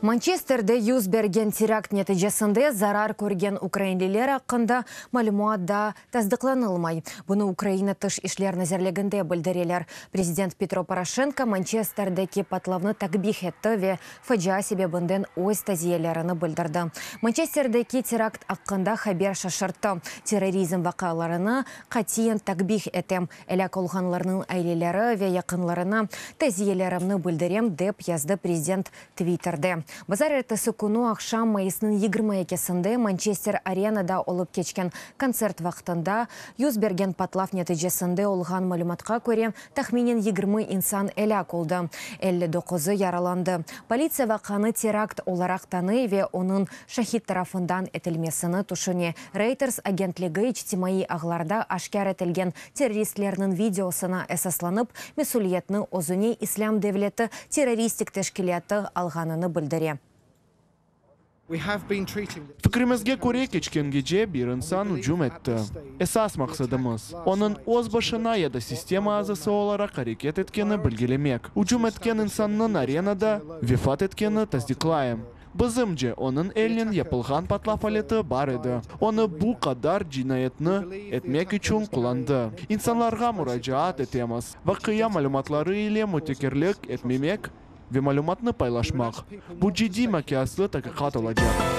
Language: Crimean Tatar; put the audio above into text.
Mançesterde yüz bergen terakt neticesinde zarar körgen ukrainliler aqqında malümat daa tasdıqlanılmay. Bunı Ukraina Tış işler nazirliginde bildireler. Prezident Petro Poroşenko Mançesterdeki patlavnı takbih etti ve facia sebebinden öz taziyelerini bildirdi. Mançesterdeki terakt aqqında haber şaşırttı. Terrorizm vaqialarını qatiyen takbih etem. Elâk olğanlarnıñ aileleri ve yaqınlarına taziyelerimni bildirem, dep yazdı prezident Twitterde. Bazarertesi künü aqşam mayısnıñ 22-sinde Mançester Arenada olıp keçken kontsert vaqtında yüz bergen patlav neticesinde olğan malümatqa köre tahminen 20 insan elâk oldı, 59-ı yaralandı. Politsiya vaqianı terakt olaraq tanıy ve onıñ şahid tarafından etilmesini tüşüne. Reuters agentligi içtimaiy ağlarda aşkâr etilgen terroristlerniñ videosına esaslanıp, mesüliyetni özüne İslâm devleti terroristik teşkilâtı alğanını bildire. Fikrimizge köre, keçken gece bir insan ücüm etti. Esas maqsadımız, onıñ öz başına ya da sistema azası olaraq areket etkeni belgilemek. Ücüm etken insannıñ arenada vefat etkeni tasdiqlayım. Bizimce, onıñ elnen yapılğan patlav aleti bar edi. Onı bu qadar cinayetni etmek içün qullandı. İnsanlarğa muracaat etemiz, vaqia malümatları ile mütekerlik etmemek ve malümatnı paylaşmaq. Bu ciddiy miqyaslı taqiqat olacaq.